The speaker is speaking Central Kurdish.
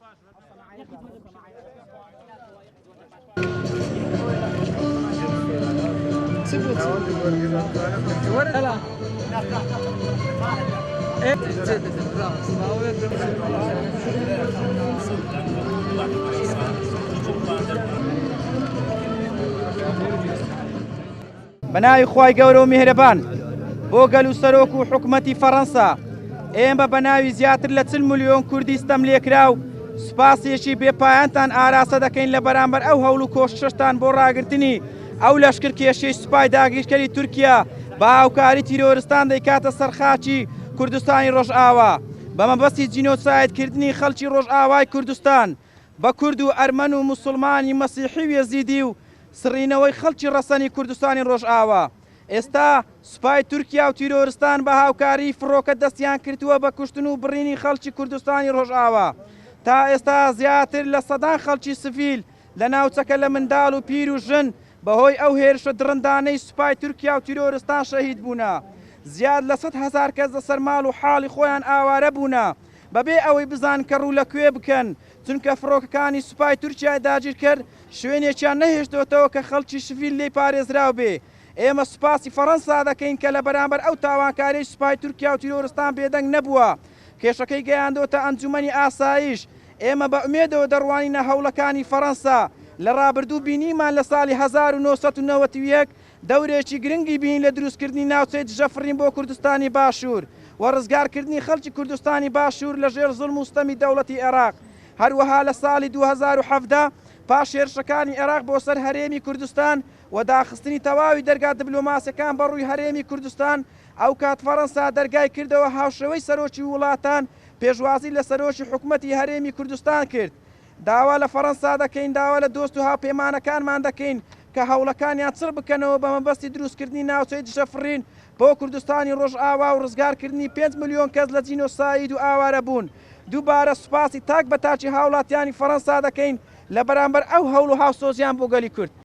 بە ناوی خوای گەورە و میهرەبان بۆ گەل و سەرۆک و حکومەتی فەڕەنسا ئێمە بە ناوی زیاتر لە 40 ملیۆن کوردی ستەم لێکراو سوپاسێکی بێ پایانتان ئاراستە دەکەین لە بەرامبەر ئەو هەوڵ و کۆششتان بۆ ڕاگرتنی ئەو لەشکر کێشەی سوپای داگیرکەری تورکیا بە هاوکاری تیرۆرستان دەیکاتە سەر خاکی کوردستانی ڕۆژئاوا بە مەبەستی جینۆساید کردنی خەڵکی ڕۆژئاوای کوردستان بە کورد و ئەرمەن و موسڵمانی مەسیحی و یەزیدی و سڕینەوەی خەڵکی ڕەسەنی کوردستانی ڕۆژئاوا. ئێستا سوپای تورکیا و تیرۆرستان بە هاوکاریی فڕۆکە دەستیان کردووە بە کوشتن و بڕینی خەڵکی کوردستانی ڕۆژئاوا. تا ئێستا زیاتر لە سەدان خەڵکی سڤیل لە ناوچەکە لە منداڵ و پیر و ژن بەهۆی ئەو هێرشە دڕندانەی سوپای تورکیا و تیرۆرستان شەهید بوونە. زیاد لە 100,000 کەس لەسەر ماڵ و حاڵی خۆیان ئاوارە بوونە بەبێ ئەوەی بزانن کە ڕوو لە کوێ بکەن، چونکە فڕۆکەکانی سوپای تورکیای داگیرکەر شوێنێکیان نەهێشتۆتەوە کە خەڵکی سڤیل لێی پارێزراو بێ. ئێمە سوپاسی فەڕەنسا دەکەین کە لە بەرامبەر ئەو تاوانکاریەی سوپای تورکیا و تیرۆرستان بێدەنگ نەبووە، کێشەکەی گەیاندۆتە ئەنجومەنی ئاسایش. ئێمە بە ئومێدەوە دەڕوانینە هەوڵەکانی فەڕەنسا. لە ڕابردوو بینیمان لە ساڵی 1991 دەورێکی گرنگی بینی لە دروستکردنی ناوچەی دژەفڕین بۆ کوردستانی باشوور و ڕزگارکردنی خەڵکی کوردستانی باشوور لە ژێر زوڵم و ستەمی دەوڵەتی عێراق. هەروەها لە ساڵی 2017 پاش هێرشەکانی عێراق بۆ سەر هەرێمی کوردستان و داخستنی تەواوی دەرگا دبلۆماسیەکان بە ڕووی هەرێمی کوردستان، ئەوکات فەڕەنسا دەرگای کردەوە هاوشێوەی سەرۆکی وڵاتان پێشوازی لە سەرۆکی حکومەتی هەرێمی کوردستان کرد. داوا لە فەڕەنسا دەکەین، داوا لە دۆست و هاوپەیمانەکانمان دەکەین کە هەوڵەکانیان چڕ بکەنەوە بە مەبەستی دروستکردنی ناوچەی دژەفڕین بۆ کوردستانی ڕۆژئاوا و ڕزگارکردنی 5 ملیۆن کەس لە جینۆساید و ئاوارەبوون. دووبارە سوپاسی تاک بە تاکی هاوڵاتیانی فەڕەنسا دەکەین لە بەرامبەر ئەو هەوڵ و هاوسۆزیان بۆ گەلی کورد.